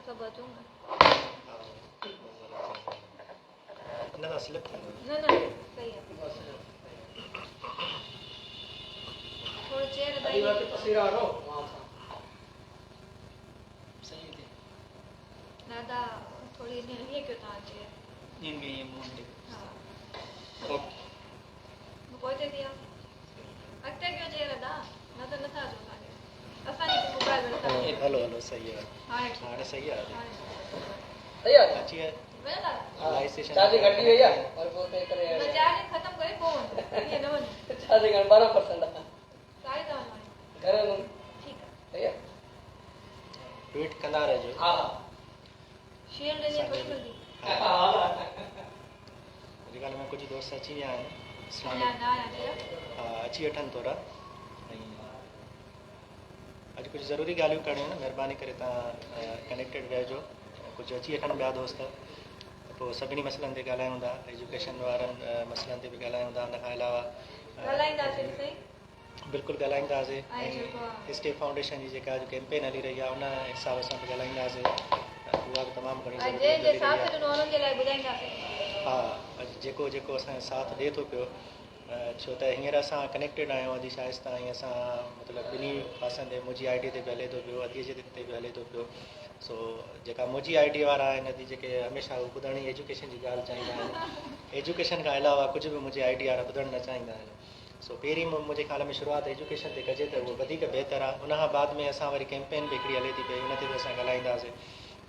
سڀ اچون نه. نه نه سلپ ٿيندو. نه نه صحيح آ. ٿورو چيئر ادي باقي تصوير وٺو مان سان صحيح ٿي. نه ادا ٿوري ائين ڪيو توهان چيئر. ائين ۾ ائين منهن ڏي. ها. اوڪي. پوئتي ٿي آ. اڳتي ڪيو چيئر ادا نه ته نٿا اچو اسان کي. اسان جي موبائل ۾ نٿا اچو. هلو هلو صحيح آ. هاڻي ٺيڪ هاڻي صحيح آ. صحيح آ. اچي ويا. وڃو ٿا. لائيو سيشن چارجنگ گهٽجي وئي آ وري پوء تنهن ڪري نه چارجنگ ختم ڪري پوء وڃو ائين نه وڃو. چارجنگ هاڻي 12% آ. ڪاڏي ٿا وڃو هاڻي؟ گهر ويندم. ٺيڪ آ. صحيح آ. ٽوئيٽ ڪندا رهجو. ها ها. شيلڊ ائين ٿوري ملندي. ها منهنجي خيال ۾ ڪجهه دوست اچي ويا آهن. اسلام اڃا نه آيا آهن. ها اچي وٺن ٿورا ۽ اڄ ڪجهه ضروري ڳالهيون ڪرڻيون آهن مهرباني ڪري توهان ڪنيڪٽيڊ رهجو ڪجهه اچي وٺن ٻيا دوست ته پوء سڀني مسئلن تي ڳالهايون ٿا ايجوڪيشن وارن مسئلن تي به ڳالهايون ٿا ان کان علاوه ڳالهائينداسين سائين بلڪل ڳالهائينداسين ۽ ۽ جيڪو آ. اسٽيپ فائونڊيشن جي جيڪا اڄ ڪيمپين هلي رهي آهي ان حساب سان به ڳالهائينداسين اها به تمام گهڻي ۽ ضروري جنهن جنهن هلي رهي ساٿ آهي ڏنو انهن جي لاء ٻڌائينداسين. ها اڄ جيڪو جيڪو اسان جو ساٿ ڏي ٿو پيو ڇو ته هينئر اسان ڪنيڪٽيڊ آهيون ادي شائسته ۽ اسان مطلب ٻنهي پاسن تي منهنجي I D تي به هلي ٿو پيو ادي جي تي به هلي ٿو پيو سو جيڪا منهنجي I D وارا آهن ادي جيڪي هميشه هو ٻڌڻ ئي ايجوڪيشن جي ڳالهه چاهيندا آهن ايجوڪيشن کان علاوه ڪجهه به منهنجي I D وارا ٻڌڻ نه چاهيندا آهن سو پهرين منهنجي خيال ۾ شروعات ايجوڪيشن تي ڪجي ته اهو وڌيڪ بهتر آهي ان کان بعد ۾ اسان وري ڪيمپين به هڪڙي هلي ٿي پئي ان تي به اسان ڳالهائينداسين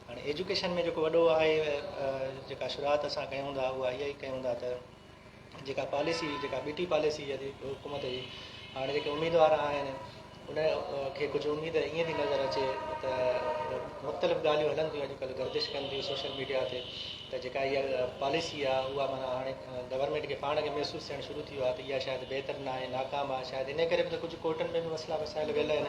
هاڻي ايجوڪيشن ۾ جيڪو وڏو آهي جيڪا شروعات اسان ڪيون ٿا اها اها ئي ڪيون ٿا ته جيڪا پاليسي جيڪا ٻٽي پاليسي جي حڪومت جي هاڻي جيڪي اميدوار آهن ان کي ڪجهه اميد ائين ٿي نظر اچي ته مختلف ڳالهيون هلن ٿيون اڄڪلهه گردش ڪن ٿيون سوشل ميڊيا تي ته جيڪا اها پاليسي آهي اها معنيٰ هاڻي گورنمينٽ کي پاڻ کي محسوس ٿيڻ شروع ٿي ويو آهي ته اها شايد بهتر نه آهي ناڪام آهي شايد ان ڪري به ته ڪجهه ڪورٽن ۾ به مسئلا مسائل ويل آهن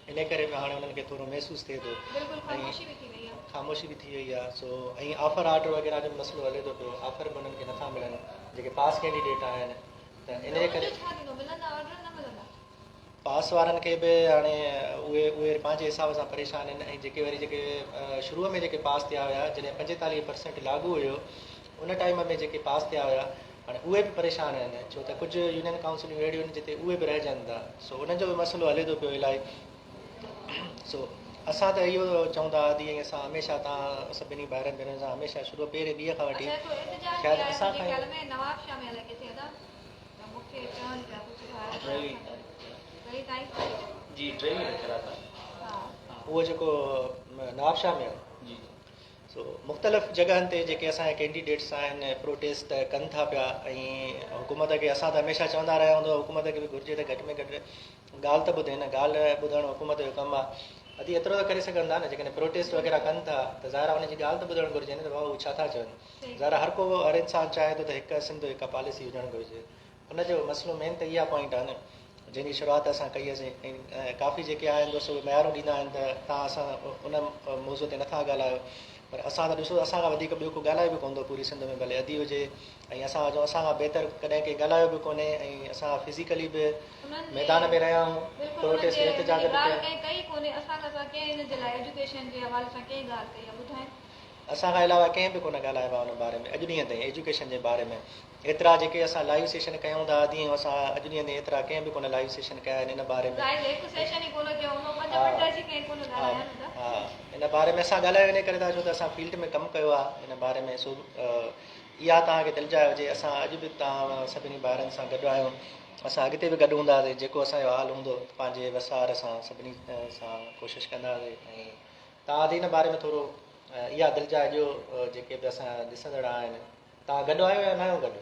ان ڪري به هاڻي انهن کي ٿورو محسوس ٿئي ٿو بلڪل ۽ خاموشي به ٿي وئي آهي. خاموشي به ٿي وئي آهي سو ۽ آفر آرڊر وغيره جو به مسئلو هلي ٿو پيو آفر به انهن کي نٿا ملن جيڪي پاس ڪينڊيڊيٽ آهن ته ان ته جي ان ڪري جو ڇا ٿيندو ملندا آرڊر نه ملندا. پاس وارن کي به هاڻي اهي اهي پنهنجي حساب سان پريشان آهن ۽ جيڪي وري جيڪي شروع ۾ جيڪي پاس ٿيا هيا جڏهن 45 پرسنٽ لاڳو هيو ان ٽائيم ۾ جيڪي پاس ٿيا هيا هاڻي اهي به پريشان آهن ڇو ته ڪجهه يونين ڪائونسلون اهڙيون آهن جتي اهي به رهجن ٿا سو انهن جو به مسئلو هلي ٿو پيو الائي سو اسان ته اهو چئون ٿا ادي ۽ اسان هميشه توهان سڀني ڀائرن ڀينرن سان هميشه شروع پهرين ڏينهن کان وٺي اڇا هڪڙو احتجاج به شايد آهي اسان منهنجي کان خيال ۾ نواب شاهه ۾ الائي ڪٿي ادا ته مون کي چون پيا ڪجهه ڀائر ته ٽيويهه اسان تاريخ ٽيويهه تاريخ جي 23 رکيل آهي ها. اهو جيڪو نواب شاهه ۾ آهي جي. سو مختلف جڳهن تي جيڪي اسان جا ڪينڊيڊيٽس آهن پروٽيسٽ ڪن ٿا پيا ۽ حڪومت کي اسان ته هميشه چوندا رهيا آهيون ته حڪومت کي به گهرجي ته گهٽ ۾ گهٽ ڳالهه ته ٻڌي نه ڳالهه ٻڌڻ حڪومت جو ڪم آهي ادي ايترو ته ڪري سگهن ٿا نه جيڪڏهن پروٽيسٽ وغيره ڪن ٿا ته ظاهر آهي ان جي ڳالهه ته ٻڌڻ گهرجي نه ته بابا هو ڇا ٿا چون ظاهر آهي هر ڪو هر انسان چاهي ٿو ته هڪ سنڌ هڪ پاليسي هجڻ گهرجي ان جو مسئلو مين ته اها پوائنٽ آهي نه جنهن جي شروعات اسان ڪئي هئسين ۽ ڪافي جيڪي آهن دوست اهي ميارون ڏيندا آهن ته توهان اسان ان موضوع تي نٿا ڳالهايو پر اسان ته ڏسو اسان کان وڌيڪ ٻيو ڪو ڳالهائي به ڪونه ٿو پوري سنڌ ۾ ڀلي ادي هجي ۽ اسان جو اسان کان بهتر ڪڏهن ڪنهن ڳالهايو به ڪونهي ۽ اسان فزيڪلي به انهن جي ميدان ۾ رهيا آهيون بلڪل انهن پروٽيسٽ جي ان احتجاج جي به ڳالهه ڪيا. ڪنهن ڪئي ڪونهي اسان کان سواء ڪنهن ان جي لاء ايجوڪيشن جي حوالي سان ڪنهن ڳالهه ڪئي آهي ٻڌائين. اسان کان علاوه ڪنهن به ڪونه ڳالهايو آهي ان باري ۾ اڄ ڏينهن تائين ايجوڪيشن جي باري ۾ ايترا جيڪي اسان لائيو سيشن ڪيون ٿا ادي اسان اڄ ڏينهن تائين ايترا ڪنهن به ڪونه لائيو سيشن ڪيا آهن ان باري ۾. ظاهر هڪ سيشن ئي ڪونه ڪيو هوندو پنج ها منٽ اچي ڪنهن ڪونه ها ڳالهايا نه ته. ها ان باري ۾ اسان ڳالهايو ان ڪري ٿا ڇو ته اسان فيلڊ ۾ ڪم ڪيو آهي ان باري ۾ سو اها توهان کي دلجاء هجي اسان اڄ به توهان سڀني ڀائرن سان گڏ آهيون اسان اڳتي به گڏ هونداسين جيڪو اسان جو حال هوندو پنهنجي وسار سان سڀني سان ڪوشش ڪنداسين ۽ توهان ادي ان باري ۾ ٿورو اها دلجاء ڏيو جيڪي به اسان جا ڏسندڙ آهن توهان گڏ آهيو يا ناهيو گڏ؟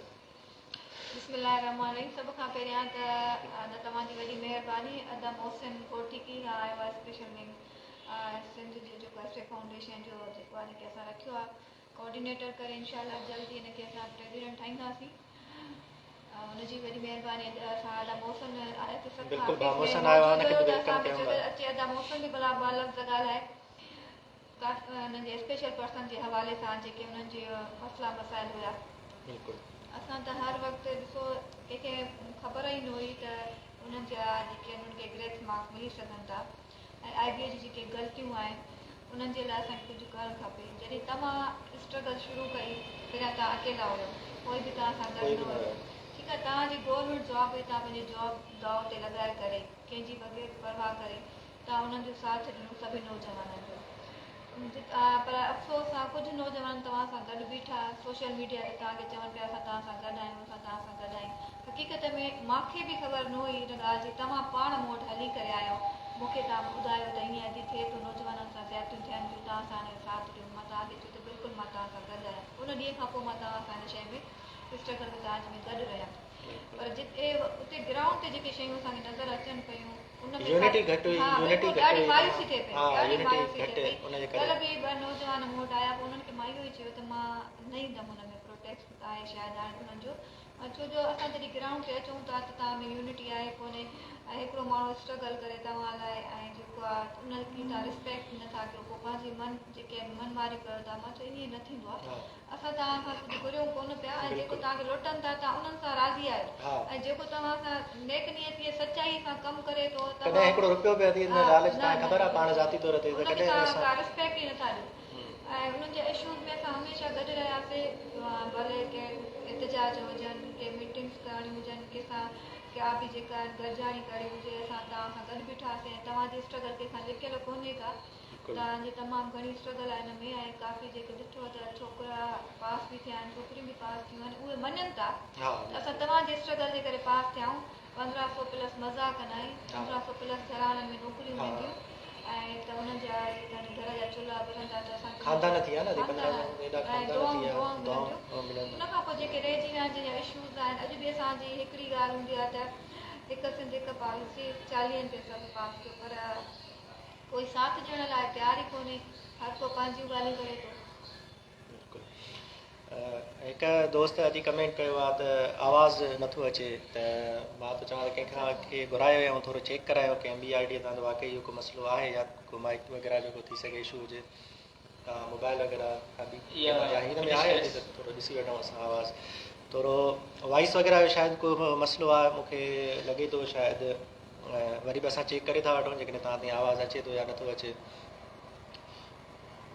بسم الله الرحمٰن الرحيم سڀ کان پهريان ته ادا توهان جي وڏي مهرباني ادا محسن ڪوٺيڪي کان آيو آهي اسپيشل ونگ سنڌ جو جيڪو ايس اي فائونڊيشن جو جيڪو آهي ان کي اسان رکيو آهي ڪوآرڊينيٽر ڪري انشاء الله جلد ئي ان کي اسان پريزيڊنٽ ٺاهينداسين ان جي وڏي مهرباني اسان ادا محسن آيو ته سڀ بلڪل ڀاء آفيس ۾ محسن آيو آهي موجود ان کي هيو به ته welcome اسان به ڪيون چيو ٿا. ته اچي ادا محسن به ڀلا ٻه لفظ ڳالهائي ڪافي انهن جي اسپيشل پرسن جي حوالي سان جيڪي انهن جي مسئلا مسائل هيا. بلڪل. اسان ته هر وقت ڏسو ڪنهن کي خبر ئي نه هئي ته انهن جا جيڪي انهن کي گريس مارڪس ملي سگهن ٿا ۽ آء بي اي جي جيڪي غلطيون آهن انهن جي لاء اسان کي ڪجهه ڪرڻ کپي. جڏهن توهان اسٽرگل شروع ڪئي پهريان توهان اڪيلا هيو ڪوئي به توهان سان گڏ نه هيو ٺيڪ آهي توهان جي گورنمينٽ جاب هئي توهان پنهنجي جاب داء تي لڳائي ڪري ڪنهن جي بغير پرواهه ڪري توهان انهن جو ساٿ ڏنو سڀني نوجوانن جو پر افسوس سان ڪجهه نوجوان توهان سان گڏ بيٺا سوشل ميڊيا تي توهان کي چون پيا اسان توهان سان گڏ آهيون اسان توهان سان گڏ آهيون حقيقت ۾ مانکي به خبر نه هئي ان ڳالهه جي توهان پاڻ مون وٽ هلي ڪري آيو مون کي توهان ٻڌايو ته ائين ادي ٿئي ٿو نوجوانن سان زيادتيون ٿين ٿيون توهان سان ان جو ساٿ ڏيو مان توهان کي چيو ته بلڪل مان توهان سان گڏ آهيان ان ڏينهن کان پوء مان توهان سان ان شيء ۾ اسٽرگل ۾ توهان جي ۾ گڏ رهيم پر جتي اتي گرائونڊ تي جيڪي شيون اسان کي نظر اچن پيون ان ۾ يونٽي گهٽ هئي ها يونٽي بلڪل گهٽ ڏاڍي هئي مايوسي ٿئي پئي ها ڏاڍي يونٽي مايوسي گهٽ ٿئي پئي ان جي ڪري ڪلهه به ٻه نوجوان مون وٽ آيا پوء انهن کي مان اهو ئي چيو ته مان نه ايندم ان ۾ پروٽيسٽ آهي شايد هاڻي انهن جو ڇو جو اسان جڏهن گرائونڊ تي اچون ٿا ته توهان ۾ يونٽي آهي ڪونهي ۽ هڪڙو ماڻهو اسٽرگل ڪري توهان لاء ۽ جيڪو آهي ان کي توهان رسپيڪٽ نٿا ڪيو پوء پنهنجي من جيڪي آهن من ماري ڪيو ٿا مان چيو ائين نه ٿيندو آهي اسان توهان کان ڪجهه گهريون ڪونه پيا ۽ جيڪو توهان کي لوٽن ٿا توهان انهن سان راضي آهيو ۽ جيڪو توهان سان نيڪ نيتي ۽ سچائي سان ڪم ڪري ٿو ڪڏهن هڪڙو روپيو به ادي ان لالچ توهان کي خبر آهي پاڻ ذاتي طور تي ته ڪڏهن اسان رسپيڪٽ ئي نٿا ڏيون ۽ انهن جي اشوز ۾ اسان هميشه گڏ رهياسي ڀلي ڪي احتجاج هجن ڪي ميٽنگس ڪرڻيون هجن ڪنهن سان ڪا به جيڪا گڏجاڻي ڪرڻي هجي اسان توهان سان گڏ بيٺاسي ۽ توهان جي اسٽرگل ڪنهن کان لڪيل ڪونهي ڪا توهان جي تمام گهڻي اسٽرگل آهي ان ۾ ۽ ڪافي جيڪي ڏٺو ته ڇوڪرا پاس به ٿيا آهن ڇوڪريون به پاس ٿيون آهن اهي مڃن ٿا ته اسان توهان جي اسٽرگل جي ڪري پاس ٿيا آهيون 15 سو پلس مذاق ناهي 15 سو پلس گهراڻن ۾ نوڪريون وينديون ۽ ته انهن جا جيڪڏهن گهر جا چلها ٻرندا ته اسان کي خاندان ٿي ويا نه 15 سو ايڏا ۽ خاندان ٿي دعائون ويا دعائون دعائون ملنديون ملنديون ان کان پوء جيڪي رهجي ويا آهن جن جا اشوز آهن اڄ به اسان جي هڪڙي ڳالهه هوندي آهي ته هڪ سنڌ هڪ پاليسي چاليهن تي سڀ پاس ٿيو پر ڪوئي ساٿ ڏيڻ لاء تيار ئي ڪونهي هر ڪو پنهنجيون ڳالهيون ڪري ٿو. بلڪل هڪ دوست ادي ڪمينٽ ڪيو آ ته آواز نٿو اچي ته مان ٿو چوان ته ڪنهن کان کي گهرايو ۽ ٿورو چيڪ ڪرايو ڪنهن ٻي I D تان ته واقعي اهو ڪو مسئلو آهي يا ڪو مائڪ وغيره جو ڪو ٿي سگهي اشو هجي ڪا موبائل وغيره کان به يا يا هن ۾ آهي ادي ته ٿورو ڏسي وٺون اسان آواز ٿورو وائس وغيره جو شايد ڪو مسئلو آهي مون کي لڳي ٿو شايد وري به اسان چيڪ ڪري ٿا وٺون جيڪڏهن توهان تائين آواز اچي ٿو يا نٿو اچي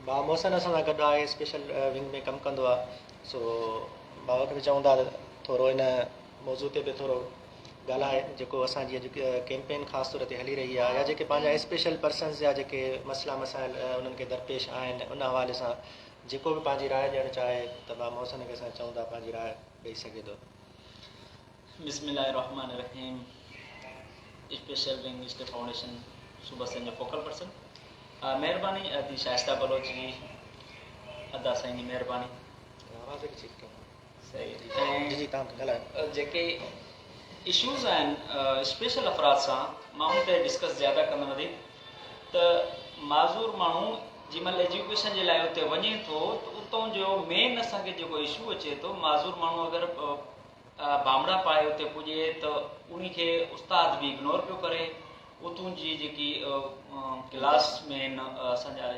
ڀاء محسن اسان سان گڏ آهي اسپيشل ونگ ۾ ڪم ڪندو آهي سو ڀاء کي به چئون ٿا ته ٿورو ان موضوع تي به ٿورو ڳالهائي جيڪو اسان جي اڄ ڪيمپين خاص طور تي هلي رهي آهي يا جيڪي پنهنجا اسپيشل پرسنز يا جيڪي مسئلا مسائل انهن کي درپيش آهن ان حوالي سان جيڪو به پنهنجي راء ڏيڻ چاهي ته ڀاء محسن کي اسان چئون ٿا پنهنجي راء ڏئي سگهي ٿو. بسم الله الرحمٰن الرحيم اسپيشل ونگ اسٽي فائونڊيشن صوبه سنڌ جو فوڪل پرسن مهرباني ادي شائسته بلوچ جي ادا سائين جي مهرباني آواز کي چيڪ ڪيو صحيح جي جي تان ڳالهايو جيڪي اشوز آهن اسپيشل افراد سان مان ان تي ڊسڪس زياده ڪندم ادي ته معذور ماڻهو جي مهل ايجوڪيشن جي لاء اتي وڃي ٿو ته اتان جو مين اسان کي جيڪو اشو اچي ٿو معذور ماڻهو اگر بانبڙا پائي اتي پڄي ته انهي کي استاد به اگنور پيو ڪري اتون جي جيڪي ڪلاس ۾ اسان جا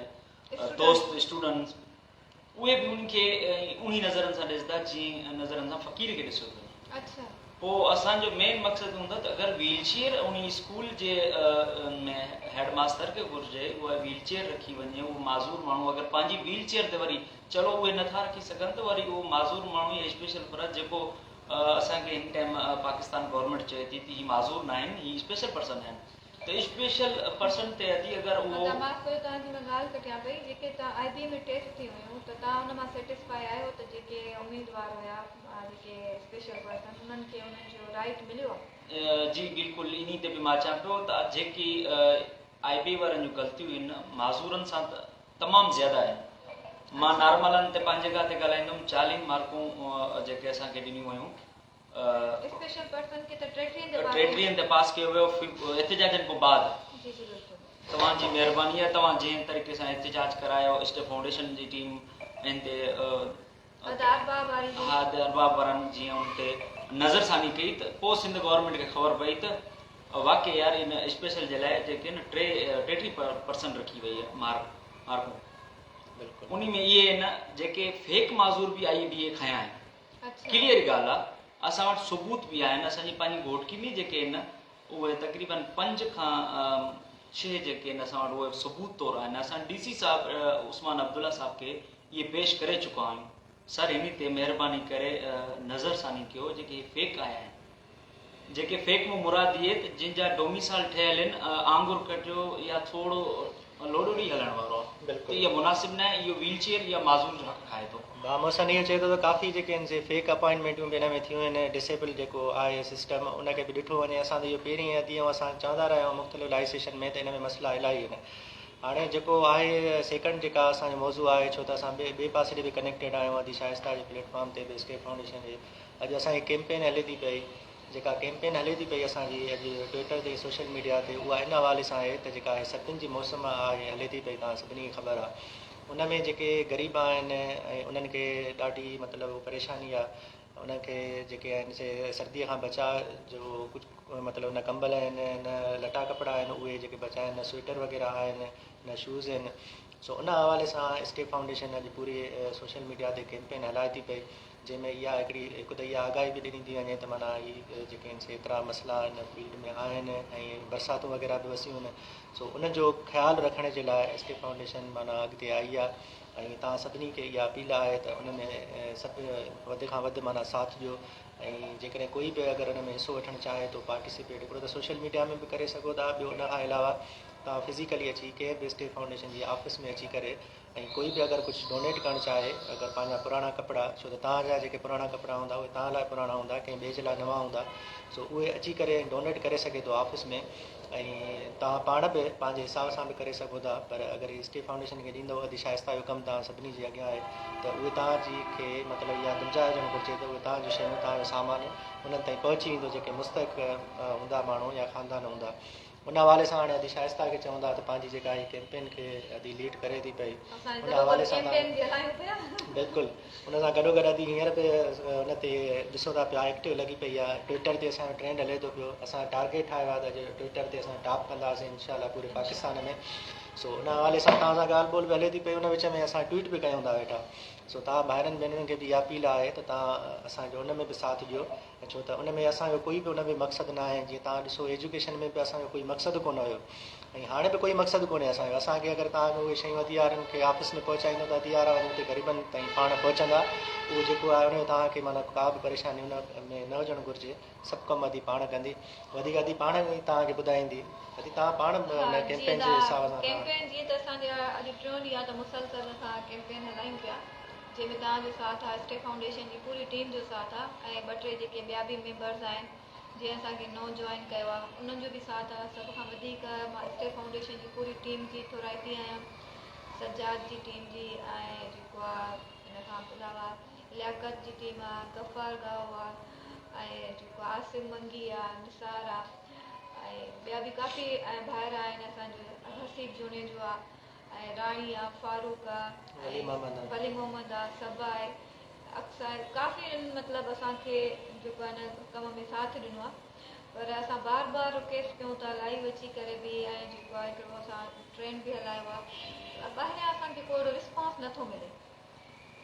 دوست اسٽوڊنٽس اهي به انهن کي انهي نظرن سان ڏسندا جيئن نظرن سان فقير کي ڏسيو ٿو وڃي پوء اسان جو مين مقصد هوندو ته اگر ويل چيئر انهي اسڪول جي ۾ هيڊ ماستر کي گهرجي اها ويل چيئر رکي وڃي اهو معذور ماڻهو اگر پنهنجي ويل چيئر تي وري چلو اهي نٿا رکي سگهن ته وري اهو معذور ماڻهو يا اسپيشل فرد جيڪو اسان کي هن ٽائيم پاڪستان گورنمينٽ چئي ٿي ته هي معذور ناهن هي اسپيشل پرسن آهن ته اسپيشل پرسن تي ادي اگر اهو. ادا معاف ڪيو توهان جي مان ڳالهه ڪٽيان پئي جيڪي توهان آئي بي ۾ ٽيسٽ ٿي هيون ته توهان ان مان سيٽسفائي آهيو ته جيڪي اميدوار هيا جيڪي اسپيشل پرسن انهن کي انهن جو رائيٽ مليو آهي. جي بلڪل انهي تي به مان اچان پيو ته جيڪي آئي بي وارن جون غلطيون آهن معذورن سان ته تمام زياده آهن. مان نارملن تي پنهنجي جڳهه تي ڳالهائيندم 40 مارڪون جيڪي اسان کي ڏنيون ويون. اسپيشل پرسن کي ته ٽيٽيهن تي پاس ٽيٽيهن تي پاس ڪيو ويو احتجاجن کان بعد. جي جي بلڪل. توهان جي مهرباني آهي توهان جنهن طريقي سان احتجاج ڪرايو اسٽي فائونڊيشن جي ٽيم ان تي ادا ارباب واري جي. ها ادا ارباب وارن جيئن ان تي نظر ثاني ڪئي ته پوء سنڌ گورنمينٽ کي خبر پئي ته واقعي يار ان اسپيشل جي لاء جيڪي نه ٽي 33 پرسنٽ رکي وئي آهي مارڪ مارڪون بلڪل انهي ۾ اهي نه جيڪي فيڪ معذور به آئي بي اي کنيا آهن ڪليئر ڳالهه آهي اسان وٽ ثبوت به آهن اسان جي پنهنجي گهوٽڪي ۾ جيڪي آهن اهي تقريبن پنج کان شيء جيڪي آهن اسان وٽ اهي ثبوت طور آهن اسان ڊي سي صاحب عثمان عبدالله صاحب کي اهي پيش ڪري چڪا آهيون سر انهي تي مهرباني ڪري نظر ثاني ڪيو جيڪي هي فيڪ آيا آهن جيڪي فيڪ مون مراد اهي ته جن جا ڊوميسال ٺهيل آهن آنگر ڪڍيو يا ٿورو لوڏو ڏئي هلڻ وارو آهي ته اهو مناسب ناهي اهو ويل چيئر يا معذور جو حق کائي ٿو. ها محسن اهو چئي ٿو ته ڪافي جيڪي آهن سي فيڪ اپائنٽمينٽون به ان ۾ ٿيون آهن ڊسيبل جيڪو آهي سسٽم ان کي به ڏٺو وڃي اسان ته اهو پهرين ادي ۽ اسان چوندا رهيا آهيون مختلف لائيو سيشن ۾ ته ان ۾ مسئلا الاهي آهن هاڻي جيڪو آهي سيڪنڊ جيڪا اسان جو موضوع آهي ڇو ته اسان ٻئي پاسي ڏي به ڪنيڪٽيڊ آهيون ادي شائسته جي پليٽ فارم تي به اسٽيپ فائونڊيشن جي اڄ اسان جي ڪيمپين هلي ٿي پئي جيڪا ڪيمپين هلي ٿي پئي اسان جي اڄ ٽوئٽر تي سوشل ميڊيا تي اها ان حوالي سان آهي ته جيڪا هي سردين جي موسم آهي هلي ٿي پئي توهان سڀني کي خبر آهي ان ۾ جيڪي غريب آهن ۽ انهن کي ڏاڍي مطلب پريشاني آهي انهن کي جيڪي آهن سي سردي کان بچاء جو ڪجهه مطلب نه ڪمبل آهن نه لٽا ڪپڙا آهن اهي جيڪي بچائن نه سوئيٽر وغيره آهن نه شوز آهن سو ان حوالي سان اسٽيپ فائونڊيشن اڄ پوري سوشل ميڊيا تي ڪيمپين هلائي ٿي پئي جنهن ۾ اها هڪڙي هڪ ته اها آگاهي به ڏني ٿي وڃي ته معنيٰ هي جيڪي آهن سي ايترا مسئلا هن فيلڊ ۾ آهن ۽ برساتون وغيره به وسيون آهن سو ان جو خيال رکڻ جي لاء اسٽيپ فائونڊيشن معنيٰ اڳتي آئي آهي ۽ توهان سڀني کي اها اپيل آهي ته ان ۾ سڀ وڌ کان وڌ معنيٰ ساٿ ڏيو ۽ جيڪڏهن ڪوئي به اگر ان ۾ حصو وٺڻ چاهي ٿو پارٽيسپيٽ هڪڙو ته سوشل ميڊيا ۾ به ڪري سگهو ٿا ٻيو ان کان علاوه توهان فزيڪلي اچي ڪنهن به اسٽيپ فائونڊيشن جي آفيس ۾ اچي ڪري ۽ ڪوئي به اگر ڪجهه ڊونيٽ ڪرڻ چاهي اگر پنهنجا پراڻا ڪپڙا ڇو ته توهان جا جيڪي پراڻا ڪپڙا هوندا اهي توهان لاء پراڻا هوندا ڪنهن ٻئي جي لاء نوان هوندا سو اهي اچي ڪري ڊونيٽ ڪري سگهي ٿو آفيس ۾ ۽ توهان پاڻ به پنهنجي حساب سان به ڪري سگهو ٿا پر اگر اسٽي فائونڊيشن کي ڏيندو ادي شائسته اهو ڪم توهان سڀني جي اڳيان آهي ته اهي توهان جي کي مطلب اها دلجاء هجڻ گهرجي ته اهي توهان جون شيون توهان جو سامان انهن تائين پهچي ويندو جيڪي مستحق هوندا ماڻهو يا خاندان هوندا ان حوالي سان هاڻي ادي شائسته کي چوندا ته پنهنجي جيڪا هي ڪيمپين کي ادي ليڊ ڪري ٿي پئي ان حوالي سان بلڪل ان سان گڏو گڏ ادي هينئر به ان تي ڏسو ٿا پيا ايڪٽو لڳي پئي آهي ٽوئٽر تي اسان جو ٽرينڊ هلي ٿو پيو اسان ٽارگيٽ ٺاهيو آهي ته اڄ ٽوئٽر تي اسان ٽاپ ڪنداسين انشاء الله پوري پاڪستان ۾ سو ان حوالي سان توهان سان ڳالهه ٻولهه به هلي ٿي پئي ان وچ ۾ اسان ٽوئٽ به ڪيون ٿا ويٺا سو توهان ڀائرن ڀينرن کي به اها اپيل آهي ته توهان اسان جو ان ۾ به ساٿ ڏيو ڇو ته ان ۾ اسان جو ڪوئي به ان ۾ مقصد ناهي جيئن توهان ڏسو ايجوڪيشن ۾ به اسان جو ڪوئي مقصد ڪونه هيو ۽ هاڻي به ڪوئي مقصد ڪونهي اسان جو اسان کي اگر توهان اهي شيون ادي وارن کي آفيس ۾ پهچائيندو ته ادي وارا وڃي اتي غريبن تائين پاڻ پهچندا اهو جيڪو آهي ان جو توهان کي معنيٰ ڪا به پريشاني ان ۾ نه هجڻ گهرجي سڀ ڪم ادي پاڻ ڪندي وڌيڪ ادي پاڻ ئي توهان کي ٻڌائيندي ادي توهان پاڻ ان ڪيمپين جي حساب سان ڪيمپين جيئن ته اسان جا اڄ ٽيون ڏينهن آهي ته مسلسل اسان ڪيمپين هلايون پيا جنهن ۾ توهان جو ساٿ آهي اسٽيپ فائونڊيشن جي پوري ٽيم جو ساٿ آهي ۽ ٻه ٽي جيڪي ٻيا به ميمبرز آهن جنهن اسان کي نئون جوائن ڪيو آهي انهن جو به ساٿ آهي سڀ کان وڌيڪ مان اسٽيپ فائونڊيشن جي پوري ٽيم جي ٿورائتي آهيان سجاد جي ٽيم جي ۽ جيڪو آهي ان کان علاوه لياقت جي ٽيم آهي غفار گاهو آهي ۽ جيڪو آصف منگي آهي نثار آهي ۽ ٻيا به ڪافي ڀائر آهن اسان جو حسيب جوڻيجو آهي ۽ راڻي آ، فاروق آ، ۽ ولي محمد آ، صبا آهي، عڪس آهي، ڪافي انهن مطلب اسان کي جيڪو آهي نه ڪم ۾ ساٿ ڏنو آ پر اسان بار بار رڪويسٽ ڪيون ٿا لائيو اچي ڪري به ۽ جيڪو آهي هڪڙو اسان ٽرينڊ به هلايو آ ٻاهريان اسان کي ڪو اهڙو رسپانس نٿو ملي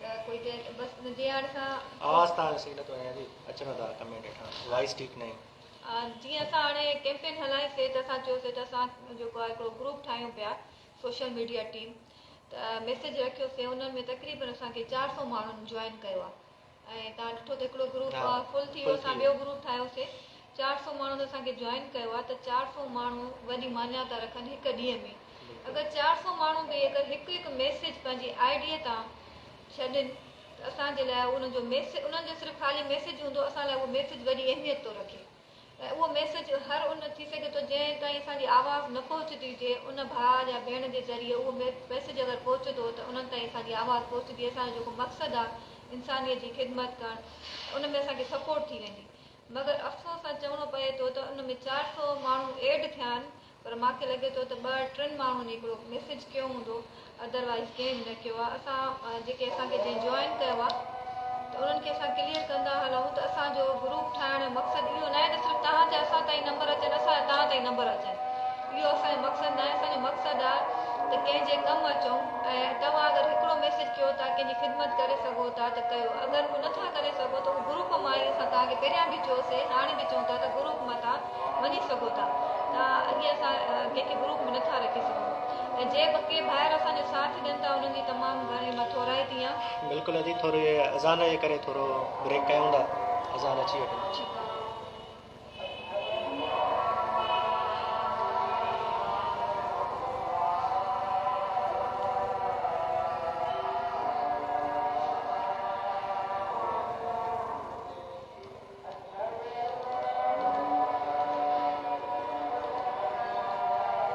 ته ڪوئي چئي بس جي هاڻي اسان آواز تان جو صحيح نٿو اچي جي اچن ٿا ڪمينٽ هيٺان وائس ٺيڪ ناهي. جيئن اسان هاڻي ڪيمپين هلائي سي ته اسان چيو سي ته اسان جيڪو آهي هڪڙو گروپ ٺاهيون پيا سوشل ميڊيا ٽيم ته ميسيج رکيو سي انهن ۾ تقريبن اسان کي 400 ماڻهن جوائن ڪيو آهي ۽ توهان ڏٺو ته هڪڙو گروپ فل ٿي ويو اسان ٻيو گروپ ٺاهيو سي 400 ماڻهن اسان کي جوائن ڪيو آهي ته 400 ماڻهو وڏي مانيتا رکن هڪ ڏينهن ۾ اگر 400 ماڻهو به اگر هڪ هڪ ميسيج پنهنجي I D تان ڇڏين ته اسان جي لاء انهن جو ميسيج انهن جو صرف خالي ميسيج هوندو اسان لاء اهو ميسيج وڏي اهميت ٿو رکي ۽ اهو ميسيج هر ان ٿي سگهي ٿو جنهن تائين اسان جي آواز نه پهچندي هجي ان ڀاء يا ڀيڻ جي ذريعي اهو ميسيج اگر پهچندو ته انهن تائين اسان جي آواز پهچندي اسان جو جيڪو مقصد آهي انسانيت جي خدمت ڪرڻ ان ۾ اسان کي سپورٽ ٿي ويندي مگر افسوس سان چوڻو پئي ٿو ته ان ۾ 400 ماڻهو ايڊ ٿيا آهن پر مان کي لڳي ٿو ته ٻه ٽن ماڻهن ئي هڪڙو ميسيج ڪيو هوندو ادر وائيز ڪنهن به نه ڪيو آهي اسان جيڪي اسان کي جنهن جوائن ڪيو آهي ته انهن کي اسان ڪليئر ڪندا هلون ته اسان جو گروپ ٺاهڻ جو مقصد اهو ناهي ته صرف توهان جا اسان تائين نمبر اچن اسان جا توهان تائين نمبر اچن اهو اسان جو مقصد ناهي اسان جو مقصد آهي ته ڪنهن جي ڪم اچون ۽ توهان اگر هڪڙو ميسيج ڪيو ٿا ڪنهن جي خدمت ڪري سگهو ٿا ته ڪيو اگر اهو نٿا ڪري سگهو ته اهو گروپ مان ئي اسان توهان کي پهريان به چيوسي هاڻي به چئون ٿا ته گروپ مان توهان وڃي سگهو ٿا. ته اڳي اسان ڪنهن کي گروپ ۾ نٿا رکي سگهون ۽ جي به ڪي ڀائر اسان جو ساٿ ڏين ٿا انهن جي تمام گهڻي مان ٿورائتي آهيان. بلڪل ادي ٿوري اذان جي ڪري ٿورو بريڪ ڪيون ٿا اذان اچي وٺي. ٺيڪ آ.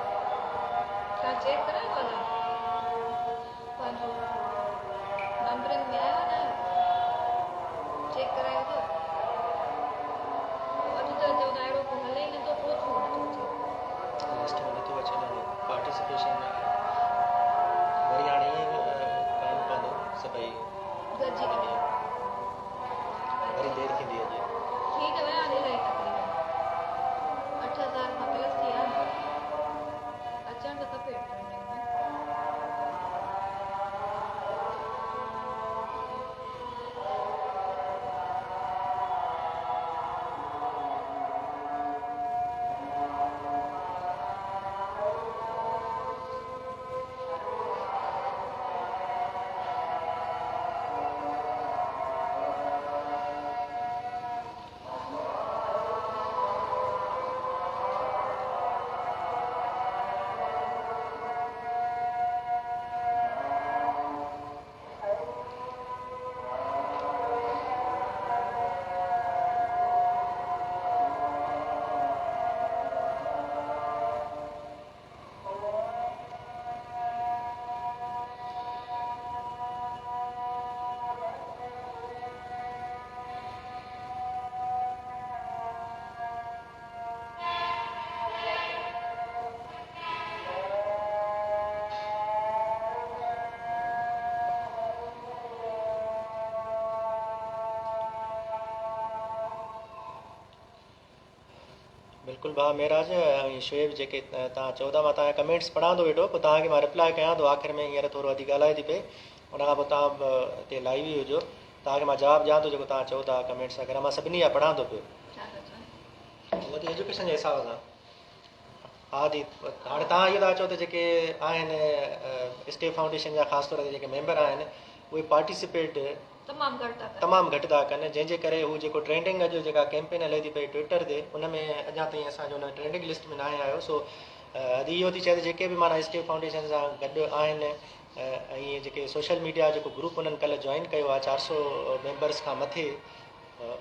توهان چيڪ ڪرايو ادا پنهنجو نمبرنگ ۾ آيو نه چيڪ ڪرايو اٿو اڄ ته چوندا اهڙو ڪو هلي ئي نٿو پوء ڇو نٿو اچي لسٽ ۾ نٿو اچي نه پارٽيسپيشن وري هاڻي ائين ڪرڻو پوندو سڀئي گڏجي ڪري وري دير ٿيندي اڄ. ٿي ته ويا آهن الائي تقريبن 8000 کان پلس ٿي ويا آهن اچڻ ته کپي ٽرينڊنگ ۾. بلڪل ڀاء معراج ۽ شعيب جيڪي توهان چئو ٿا مان توهان جا ڪمينٽس پڙهان ٿو ويٺو پوء توهان کي مان رپلاء ڪيان ٿو آخر ۾ هينئر ٿورو ادي ڳالهائي ٿي پئي ان کان پوء توهان به هتي لائيو ئي هجو توهان کي مان جواب ڏيان ٿو جيڪو توهان چئو ٿا ڪمينٽس وغيره مان سڀني جا پڙهان ٿو پيو. ڇا ٿا چون؟ هو ادي ايجوڪيشن جي حساب سان ها ادي هاڻي توهان اهو ٿا چئو ته جيڪي آهن اسٽيپ فائونڊيشن جا خاص طور تي جيڪي ميمبر آهن اهي پارٽيسپيٽ تمام گهٽ ٿا ڪن. تمام گهٽ ٿا ڪن جنهن جي ڪري هو جيڪو ٽرينڊنگ اڄ جيڪا ڪيمپين هلي ٿي پئي ٽوئٽر تي ان ۾ اڃا تائين اسان جو ان ٽرينڊنگ لسٽ ۾ ناهي آيو سو ادي اهو ٿي چئي ته جيڪي به معنيٰ اسٽيپ فائونڊيشن سان گڏ آهن ۽ جيڪي سوشل ميڊيا جيڪو گروپ انهن ڪلهه جوائن ڪيو آهي 400 ميمبرس کان مٿي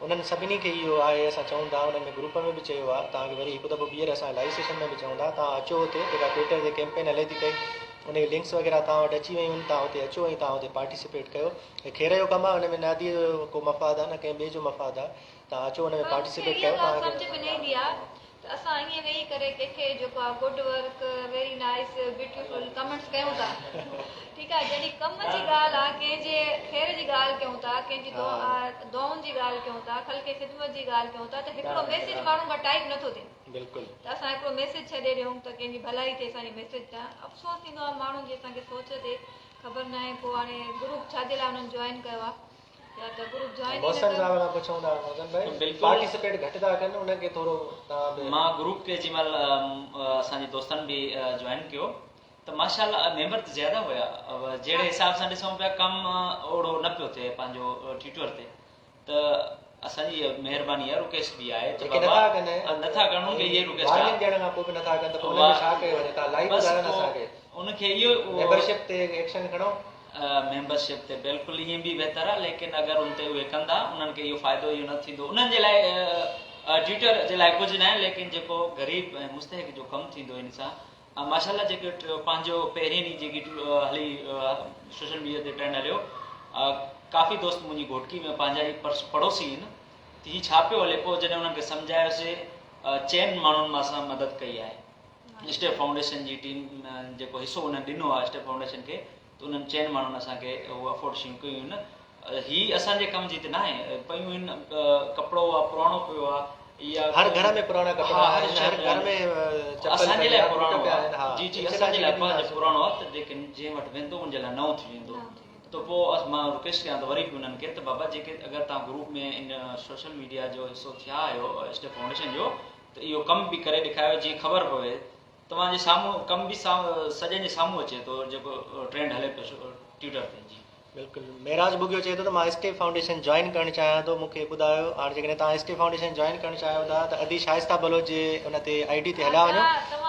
انهن سڀني کي اهو آهي اسان چئون ٿا انهن ۾ گروپ ۾ به چيو آهي توهان کي وري هڪ دفعو ٻيهر اسان لائيو سيشن ۾ به چئون ٿا توهان اچو اتي جيڪا ٽوئٽر تي ڪيمپين هلي ٿي پئي ان جي لنڪس وغيره توهان وٽ اچي ويون آهن توهان اتي اچو ۽ توهان اتي پارٽيسپيٽ ڪيو هي خير جو ڪم آهي ان ۾ نه ادي جو ڪو مفاد آهي نه ڪنهن ٻئي جو مفاد آهي توهان اچو ان ۾ پر مون کي پارٽيسپيٽ اها ڪيو ڳالهه توهان سمجهه ۾ نه ايندي آهي ته اسان ائين ويهي ڪري ڪنهن کي جيڪو آهي good work very nice beautiful comments ڪيون ٿا ٺيڪ آهي جڏهن ڪم جي ڳالهه آهي ڪنهن جي خير جي ڳالهه ڪيون ٿا ڪنهن جي دعائن جي ڳالهه ڪيون ٿا خلق خدمت جي ڳالهه ڪيون ٿا ته هڪڙو ميسيج ماڻهن کان ٽائيپ نٿو ٿئي بلڪل ته اسان هڪڙو ميسيج ڇڏي ڏيون ته ڪنهن جي ڀلائي ٿئي اسان جي ميسيج تان افسوس ٿيندو آهي ماڻهن جي اسان کي سوچ تي خبر ناهي پوء هاڻي گروپ ڇا جي لاء انهن جوائن ڪيو آهي يا ته گروپ جوائن ئي نه محسن ڪن. صاحب کان پڇون ٿا محسن ڀائي بلڪل. پارٽيسپيٽ گهٽ ٿا ڪن ان کي ٿورو توهان به. مان گروپ کي جنهن مهل اسان جي دوستن به جوائن ڪيو ته ماشاء الله ميمبر ته زياده هيا جهڙي حساب سان ڏسون پيا ڪم اوڙو نه پيو ٿئي پنهنجو ٽوئٽر تي ته اسان جي مهرباني آهي رڪويسٽ به آهي ته جيڪي بابا نٿا ڪن نٿا ڪن انهن کي اهي رڪويسٽ وارننگ آهي ڏيڻ کان پوء به نٿا ڪن ته پوء انهن ۾ ڇا ڪيو وڃي توهان لائيو بس ٻڌايو نه پوء اسان کي ان کي اهو ميمبرشپ تي ايڪشن کڻو. ميمبرشپ تي بلڪل ائين به بهتر آهي ليڪن اگر ان تي اهي ڪندا انهن کي اهو فائدو اهو نه ٿيندو انهن جي لاء ٽوئٽر جي لاء ڪجهه ناهي ليڪن جيڪو غريب ۽ مستحق جو ڪم ٿيندو ان سان ماشاء الله جيڪي پنهنجو پهرين ڏينهن جيڪي هلي سوشل ميڊيا تي ٽرينڊ هليو ڪافي دوست منهنجي گهوٽڪي ۾ پنهنجا ئي پڙوسي آهن ته هي ڇا پيو هلي پوء جڏهن انهن کي سمجهايوسي چئن ماڻهن مان سان مدد ڪئي آهي اسٽيپ فائونڊيشن جي ٽيم جيڪو حصو انهن ڏنو آهي اسٽيپ فائونڊيشن کي ته انهن چئن ماڻهن اسان کي اهو افورڊ شيون ڪيون آهن هي اسان جي ڪم جي ته ناهي پيون آهن ڪپڙو آهي پراڻو پيو آهي يا هر گهر ۾ پراڻا ڪپڙا آهن هر گهر ۾ چپل اسان جي پئي لاء آهي بوٽ پراڻو پيا آهن ها جي جي ان اسان جي لاء پنهنجو پراڻو آهي ته جيڪي جنهن وٽ ويندو ان جي لاء نئون ٿي ويندو ته پوء مان رڪويسٽ ڪيان ٿو وري به انهن کي ته بابا جيڪي اگر توهان گروپ ۾ ان سوشل ميڊيا جو حصو ٿيا آهيو اسٽيپ فائونڊيشن جو. ته اهو ڪم به ڪري ڏيکاريو جيئن خبر پوي توهان جي سامهون ڪم به سڄن جي سامهون اچي ٿو جيڪو ٽرينڊ هلي پيو ٽيوٽر تي جي. بلڪل معراج ٻگهيو چئي ٿو ته مان اسٽيپ فائونڊيشن جوائن ڪرڻ چاهيان ٿو مون کي ٻڌايو هاڻ جيڪڏهن توهان اسٽيپ فائونڊيشن جوائن ڪرڻ چاهيو ٿا ته ادي شائسته بلوچ جي ان تي I D تي هليا وڃو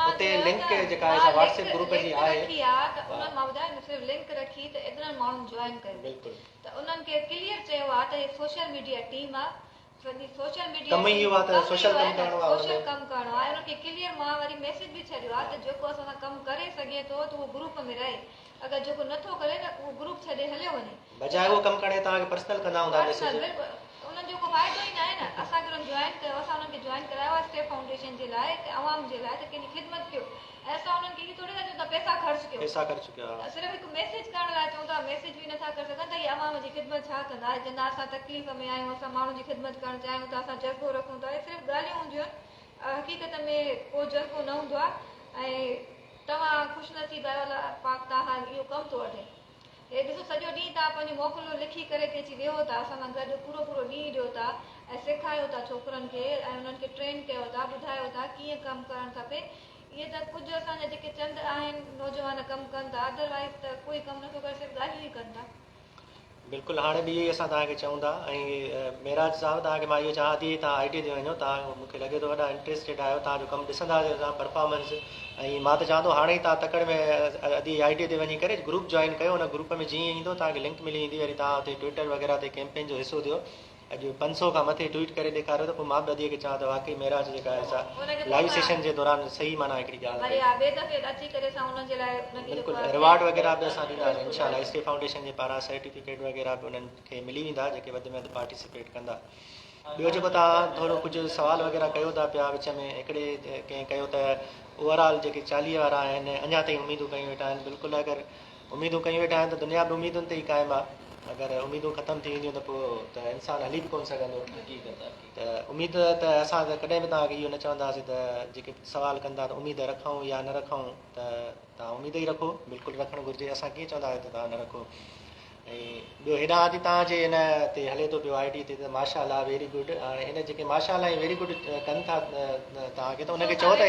اتي لنڪ جيڪا آهي سا واٽس ايپ گروپ جي آهي رکي آ ته انهن مان ٻڌايو نه صرف لنڪ رکي ته ايترن ماڻهن جوائن ڪيو بلڪل ته انهن کي ڪليئر چيو آ ته هي سوشل ميڊيا ٽيم آ سڄي سوشل ميڊيا ڪم ئي اهو آ ته سوشل ڪم ڪرڻو آ سوشل ڪم ڪرڻو آ انهن کي ڪليئر مان وري ميسيج به ڇڏيو آ ته جيڪو اسان سان ڪم ڪري سگهي ٿو ته اهو گروپ ۾ رهي اگر جيڪو نه ٿو ڪري ته اهو گروپ ڇڏي هليو وڃي. بجاء اهو ڪم ڪرڻ جي توهان کي پرسنل ڪندا هوندا پرسنل ميسيج. بلڪل انهن جو ڪو فائدو ئي ناهي نه اسان کي انهن جوائن ڪيو اسان انهن کي جوائن ڪرايو آهي اسٽيپ فائونڊيشن جي لاء ته عوام جي لاء ته ڪنهن جي خدمت ڪيو ۽ اسان انهن کي اهو ٿوري ٿا چئون ته پئسا خرچ ڪيو پئسا خرچ ڪيو ها. صرف هڪ ميسيج ڪرڻ لاء چئون ٿا ميسيج به نٿا ڪري سگهن ته هي عوام جي خدمت ڇا ڪندا چوندا اسان تڪليف ۾ آهيون اسان ماڻهن جي خدمت ڪرڻ چاهيون ٿا اسان جذبو رکون ٿا اهي صرف ڳالهيون هونديون آهن حقيقت ۾ ڪو جذبو نه هوندو آهي ۽ توهان خوش نصيب آهيو الله پاڪ توهان کان اهو ڪم ٿو وٺي. هي ڏسو سڄو ڏينهن توهان پنهنجو موڪلو لکي ڪري هتي اچي ويهو ٿا اسان سان گڏ پورو پورو ڏينهن ڏيو ٿا ۽ سيکاريو ٿا ڇوڪرن کي ۽ انهن کي ٽرين ڪيو ٿا ٻڌايو ٿا ڪيئن ڪم ڪرڻ کپي اهي ته ڪجهه اسان جا جيڪي چند آهن نوجوان ڪم ڪن ٿا ادروائيز ته ڪوئي ڪم نٿو ڪري صرف ڳالهيون ئي ڪن ٿا. بلڪل هاڻي به اهو ئي اسان توهان کي چئون ٿا ۽ معراج صاحب توهان کي مان اهو چوان ٿي توهان آء ٽي تي وڃو توهان مون کي لڳي ٿو وڏا انٽريسٽيڊ آهيو توهان جو ڪم ڏسنداسين اسان پرفارمنس ۽ مان ته چوان ٿو هاڻي ئي توهان تڪڙ ۾ ادي آء ٽي تي وڃي ڪري گروپ جوائن ڪيو ان گروپ ۾ جيئن ايندو توهان کي لنڪ ملي ويندي وري توهان اتي ٽوئٽر وغيره تي ڪيمپين جو حصو ٿيو اڄ 500 کان مٿي ٽوئيٽ ڪري ڏيکاريو ته پوء مان به اديء کي چوان ته واقعي معراج جيڪا آهي سا لائيو سيشن جي دوران صحيح معنيٰ هڪڙي ڳالهه ڪئي. بلڪل ريوارڊ وغيره به اسان ڏينداسين انشاء الله ايس ڪي فائونڊيشن جي پاران سرٽيفڪيٽ وغيره به انهن کي ملي ويندا جيڪي وڌ ۾ وڌ پارٽيسپيٽ ڪندا. ٻيو جيڪو توهان ٿورو ڪجهه سوال وغيره ڪيو ٿا پيا وچ ۾ هڪڙي ڪنهن ڪيو ته اوور آل جيڪي 40 وارا آهن اڃا تائين اميدون ڪيون ويٺا آهن بلڪل اگر اميدون ڪيون ويٺا آهن ته دنيا به اميدن تي ئي قائم آهي اگر اميدون ختم ٿي وينديون ته پوء ته انسان هلي به ڪونه سگهندو ته اميد ته اسان ته ڪڏهن به توهان کي اهو نه چونداسين ته جيڪي سوال ڪن ٿا ته اميد رکون يا نه رکون ته توهان اميد ئي رکو بلڪل رکڻ گهرجي اسان ڪيئن چونداسين ته توهان نه رکو ۽ ٻيو هيڏانهن هادي توهان جي هن تي هلي ٿو پيو I D تي ته ماشاء الله ويري گڊ هاڻي هن جيڪي ماشاء الله ۽ ويري گڊ ڪن ٿا توهان کي ته ان کي چئو ته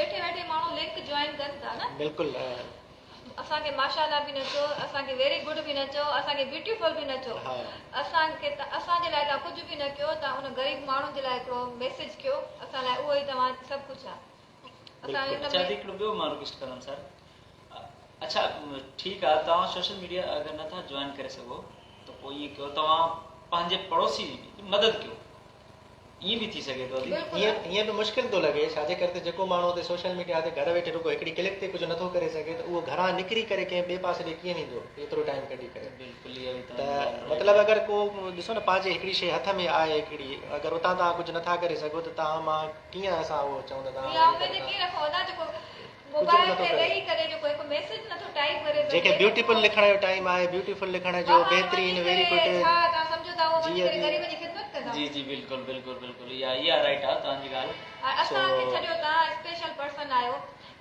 ويٺي ويٺي ماڻهو لنڪ جوائن ڪن ٿا نه بلڪل اسان کي ماشاء الله به نه چئو اسان کي ويري گڊ به نه چئو اسان کي بيوٽيفل به نه چئو اسان کي اسان جي لاء توهان ڪجهه به نه ڪيو توهان ان غريب ماڻهن جي لاء هڪڙو ميسيج ڪيو اسان لاء اهو ئي توهان سڀ ڪجهه آهي اسان ان اڇا هڪڙو ٻيو مان رڪويسٽ ڪندم سر اڇا ٺيڪ آ توهان سوشل ميڊيا اگر نٿا جوائن ڪري سگهو ته پوء ائين ڪيو توهان پنهنجي پڙوسي جي مدد ڪيو ائين به ٿي سگهي ٿو ادي. ائين ائين به مشڪل ٿو لڳي ڇاجي ڪري ته جيڪو ماڻهو اتي سوشل ميڊيا تي گهر ويٺي رڳو هڪڙي ڪلڪ تي ڪجهه نٿو ڪري سگهي ته اهو گهران نڪري ڪري ڪنهن ٻئي پاسي ڏي ڪيئن ويندو ايترو ٽائيم ڪڍي ڪري بلڪل اها به ته توهان جي ڳالهه رائيٽ مطلب آهي. اگر ڪو ڏسو نه پنهنجي هڪڙي شي هٿ ۾ آهي هڪڙي اگر اتان توهان ڪجهه نٿا ڪري سگهو ته توهان مان ڪيئن اسان اهو چئون ته توهان اها وڃي اميد ڪري ڪيئن رکون ادا جيڪو ڪجهه به موبائل نٿو تي ڪري. ويهي ڪري جيڪو هڪ ميسيج نٿو ٽائيپ ڪري جنهن کي سگهي ته بيوٽيفل اهو لکڻ جو ٽائيم آهي بيوٽيفل لکڻ جو ٻاهر وڃي بهترين ويري ڪري گڊ ڇا توهان سمجهو ٿا اهو وڃي جي ڪري ادي غريبن جي خدمت ڪندا. جي جي بلڪل بلڪل بلڪل اها اها رائيٽ آ توهان جي ڳالهه. ۽ سو اسان کي ڇڏيو توهان اسپيشل پرسن آهيو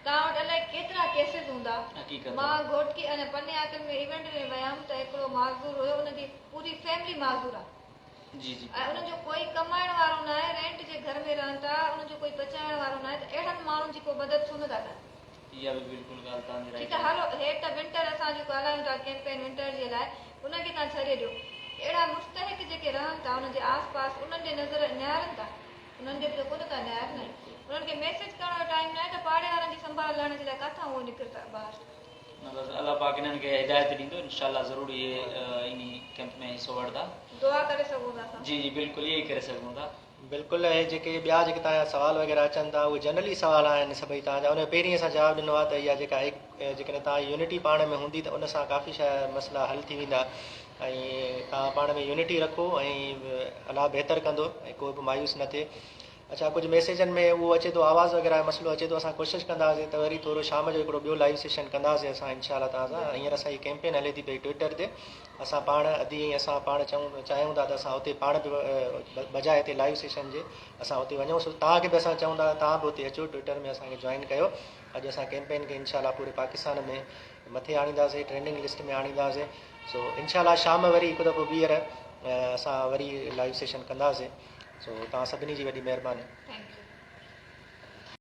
توهان وٽ الائي ڪيترا ڪيسز هوندا حقيقت آ. مان گهوٽڪي ۽ پني عاقل ۾ ايونٽ ۾ ويم ته هڪڙو معذور هيو ان جي پوري فيملي معذور آ. جي جي. ۽ انهن جو ڪوئي ڪمائڻ وارو ناهي، رينٽ جي گهر ۾ رهن ٿا، انهن جو ڪوئي بچائڻ وارو ناهي ته اهڙن ماڻهن جي ڪو مدد ڇو نٿا ڪن. اها به بلڪل ڳالهه توهان جي ٺيڪ رائيٽ آهي آهي. هلو هي ته ونٽر اسان جيڪو هلايون ٿا ڪيمپين ونٽر جي لاء ان کي توهان ڇڏي ڏيو اهڙا مستحق جيڪي رهن ٿا انهن جي آس پاس انهن ڏي نظر نهارن ٿا انهن ڏي به ته ڪونه ٿا نهارن انهن کي ميسيج ڪرڻ جو ٽائيم ناهي ته پاڙي وارن جي سنڀال لهڻ جي لاء ڪاٿان اهو نڪرتا ٻاهر. نه بس الله پاڪ انهن کي هدايت ڏيندو انشاء الله ضرور اهي انهي ڪيمپ ۾ حصو وٺندا. دعا ڪري سگهون ٿا اسان. جي جي بلڪل اهي ئي ڪري سگهون ٿا. بلڪل اهي جيڪي ٻيا جيڪي توهان جا سوال وغيره اچن ٿا اهي جنرلي سوال آهن سڀئي توهان جا ان جو پهرين اسان جواب ڏنو آهي ته اها جيڪا جيڪڏهن توهان جي يونٽي پاڻ ۾ هوندي ته ان سان ڪافي شيء مسئلا حل ٿي ويندا ۽ توهان پاڻ ۾ يونٽي رکو ۽ الله بهتر ڪندو ۽ ڪو به مايوس نه ٿئي اڇا ڪجهه ميسيجن ۾ اهو اچي ٿو آواز وغيره جو مسئلو اچي ٿو اسان ڪوشش ڪنداسين ته وري ٿورو شام جو هڪڙو ٻيو لائيو سيشن ڪنداسين اسان انشاء الله توهان سان هينئر اسان جي ڪيمپين هلي ٿي پئي ٽوئٽر تي اسان پاڻ ادي ۽ اسان پاڻ چئون چاهيون ٿا ته اسان اتي پاڻ به بجاء هتي لائيو سيشن جي اسان اتي وڃون سو توهان کي به اسان چئون ٿا توهان به اتي اچو ٽوئٽر ۾ اسان کي جوائن ڪيو اڄ اسان ڪيمپين کي انشاء الله پوري پاڪستان ۾ مٿي آڻينداسين ٽرينڊنگ لسٽ ۾ آڻينداسين سو انشاء الله شام وري هڪ دفعو ٻيهر اسان وري لائيو سيشن ڪنداسين سو توهان سڀني جي وڏي مهرباني. Thank you.